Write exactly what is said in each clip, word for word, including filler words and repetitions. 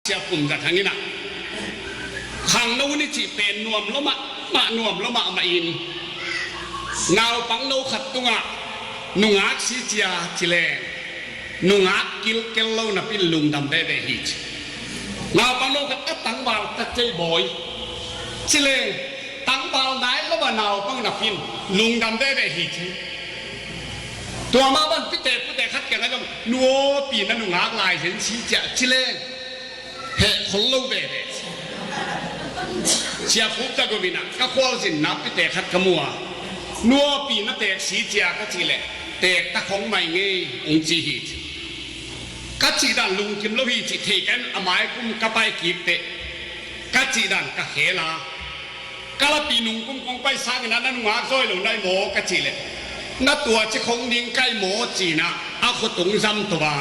Sia Pum Za Thang in ah, khangno hun i cih pen nuam lua mahmah, nuam lua mahmah in, naupangno khat tungah nungak si cia ci leng, nungak kilkel lo napi in lungdam veve hi ci. Naupangno khat a tangval tak cei bawi ci leng, tangval nai lo a naupang napi in lungdam veve hi ci. Tua mah bang pitek putek khat kiangah zong, nu aw pi, na nungak lai zen si cia ci leng, heh khol lo veve. Sia Pum Za Gum in ah, ka khualzinna pitek khat ka mu a, nu aw pi, na teek si cia ka cih leh, teek ta khong mai ngei, hong ci hi ci. Ka cih dan lungkim lo hi cih thei kei in, a mai kum ka pai kik teh, ka cih dan ka khel a, ka lapi nungkum kong pai sangin ah, na nungak zaw hi lo nai maw ka cih leh, na tua ci khong ding ka hi maw ci-in ah, a khut hong zam to a,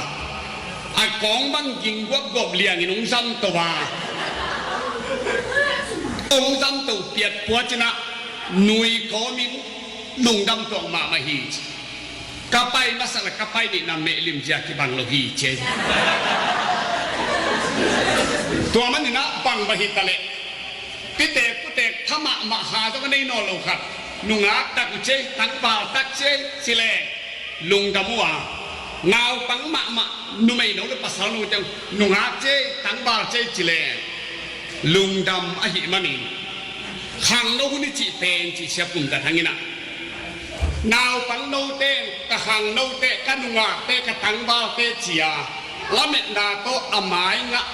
a kawng bang ging guapguap liangin hong zam to a, hong zam to piatpuat in ah, nui kawmin lungdam tuak mahmah hi ci. Ka pai masa le ka pai nihna mehlim zia kibang lo hi ci. Tua manin ah bang mah hi ta leh, pitek putek tha mahmah ha zong a nei nawn lo khat, nungak tak uh ci ei, tangval tak ci ei ci leng, lungdam uh a, naupang mahmah numeino le pasalno teng, nungak ci ei, tangval ci ei ci leng, lungdam ahih manin, khangno hun i cih pen ci Sia Pum Za Thang in ah, naupangno teng, ka khangnote, ka nungakte, ka tangvalte ci a, lametna tawh a mai ngah,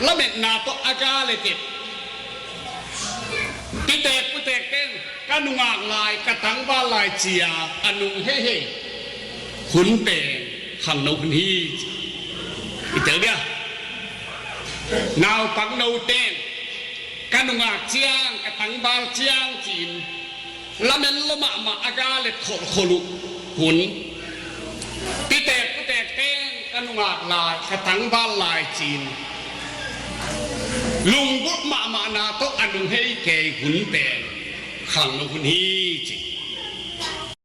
lametna tawh a gal et et. Pitek putek teng, ka nungak lai, ka tangval lai ci a, a nung heihei hun pen khangno hun hi ci. I tel dia, naupangno teng, ka nungak ciang, ka tangval ciang ci-in, lamen lua mahmah a gal et kholhkhol uh hun. Pitek putek teng, ka nungak lai, ka tangval lai ci-in, lunggulh mahmahna tawh a nung hei kei hun pen khangno hun hi ci.